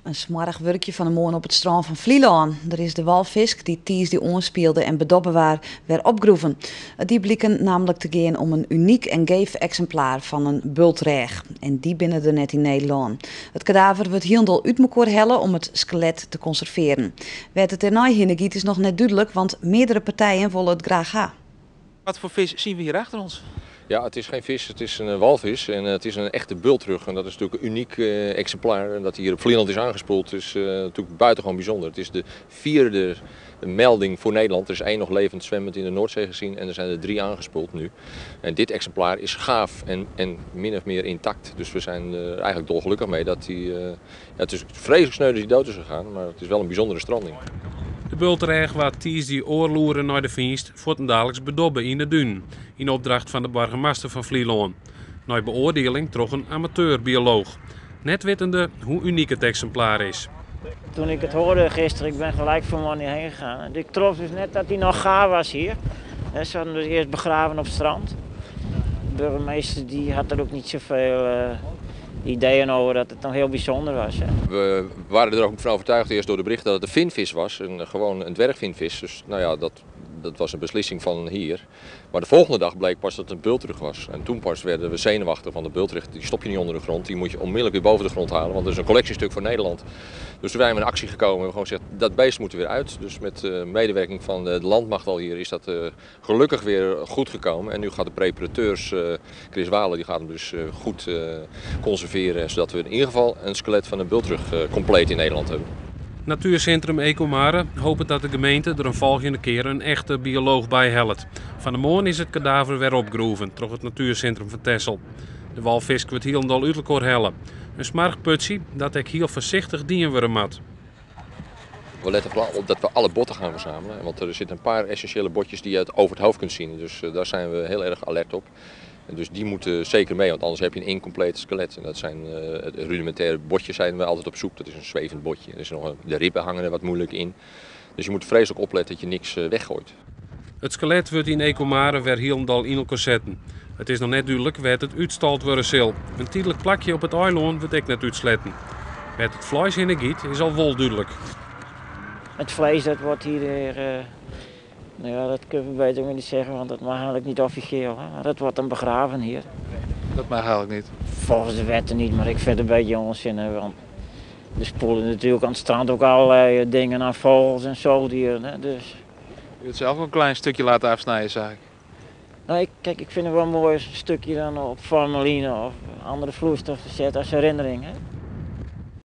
In smoarch wurkje fan 'e moarn op it strân fan Flylân. Der is de walfisk dy't tiisdei oanspielde en bedobbe waard wer opgroeven. It die bliken nammentlik te gean om in unyk en geef eksimplaar fan in bultrêch. En dy binne der net yn Nederlân. It kadaver wurdt hielendal út mekoar helle om it skelet te konservearen. Wêr't it dêrnei hinne giet is noch net dúdlik, want meardere partijen wolle it graach ha. Wat voor vis zien we hier achter ons? Ja, het is geen vis, het is een walvis en het is een echte bultrug. En dat is natuurlijk een uniek exemplaar. En dat hij hier op Vlieland is aangespoeld is natuurlijk buitengewoon bijzonder. Het is de vierde melding voor Nederland. Er is één nog levend zwemmend in de Noordzee gezien en er zijn er drie aangespoeld nu. En dit exemplaar is gaaf en min of meer intact. Dus we zijn er eigenlijk dolgelukkig mee dat hij... Ja, het is vreselijk sneu dat hij dood is gegaan, maar het is wel een bijzondere stranding. De bultrêch waard tiisdei oardel oere nei de fynst fuortendaliks bedobbe yn de dunen, yn opdracht fan de boargemaster fan Flylân. Nei beoardieling troch in amateurbiolooch. Net wittende hoe unyk it eksimplaar is. Toen ik het hoorde gisteren, ik ben gelijk voor man heen gegaan. Ik trof dus net dat hij nog gaar was hier. Ze hadden hem dus eerst begraven op het strand. De burgemeester die had er ook niet zoveel ideeën over dat het dan heel bijzonder was. Hè. We waren er ook van overtuigd eerst door de bericht dat het een vinvis was, gewoon een dwergvinvis. Dus dat was een beslissing van hier. Maar de volgende dag bleek pas dat het een bultrug was. En toen pas werden we zenuwachtig, want de bultrug die stop je niet onder de grond. Die moet je onmiddellijk weer boven de grond halen, want dat is een collectiestuk voor Nederland. Dus toen zijn we in actie gekomen en hebben gewoon gezegd, dat beest moet er weer uit. Dus met medewerking van de landmacht al hier is dat gelukkig weer goed gekomen. En nu gaat de preparateurs, Chris Walen, die gaat hem dus goed conserveren. Zodat we in ieder geval een skelet van een bultrug compleet in Nederland hebben. Natuurcentrum Ecomare hopet dat de gemeente der in folgjende kear in echte biolooch by hellet. Fan 'e moarn is it kadaver wer opgroeven troch it Natuurcentrum fan Texel. De walfisk wurdt hielendal út elkoar helle. In smoarch putsje dat ek hiel foarsichtich dien wurde moat. We letten vooral op dat we alle botten gaan verzamelen. Want er zitten een paar essentiële botjes die je over het hoofd kunt zien. Dus daar zijn we heel erg alert op. En dus die moeten zeker mee, want anders heb je een incompleet skelet. En dat zijn het rudimentaire botjes zijn we altijd op zoek. Dat is een zwevend botje. Er is nog een, de ribben hangen er wat moeilijk in. Dus je moet vreselijk opletten dat je niks weggooit. It skelet wurdt yn Ecomare wer hielendal yn elkoar setten. It is noch net dúdlik wêr't it útstald wurde sil. In tydlik plakje op it eilân wurdt ek net útsletten. Wêr't it fleis hinne giet is al wol dúdlik. Het vlees dat wordt hier weer, nou ja, dat kunnen we beter niet zeggen, want dat mag eigenlijk niet officieel. Hè? Maar dat wordt dan begraven hier. Dat mag eigenlijk niet? Volgens de wetten niet, maar ik vind het een beetje onzin. Hè, want er spoelen natuurlijk aan het strand ook allerlei dingen aan vogels en zoogdieren. Hè, dus. U hebt zelf ook een klein stukje laten afsnijden, zag ik. Nou, ik, kijk, ik vind het wel mooi als een stukje dan op formaline of andere vloeistof te zetten als herinnering. Hè?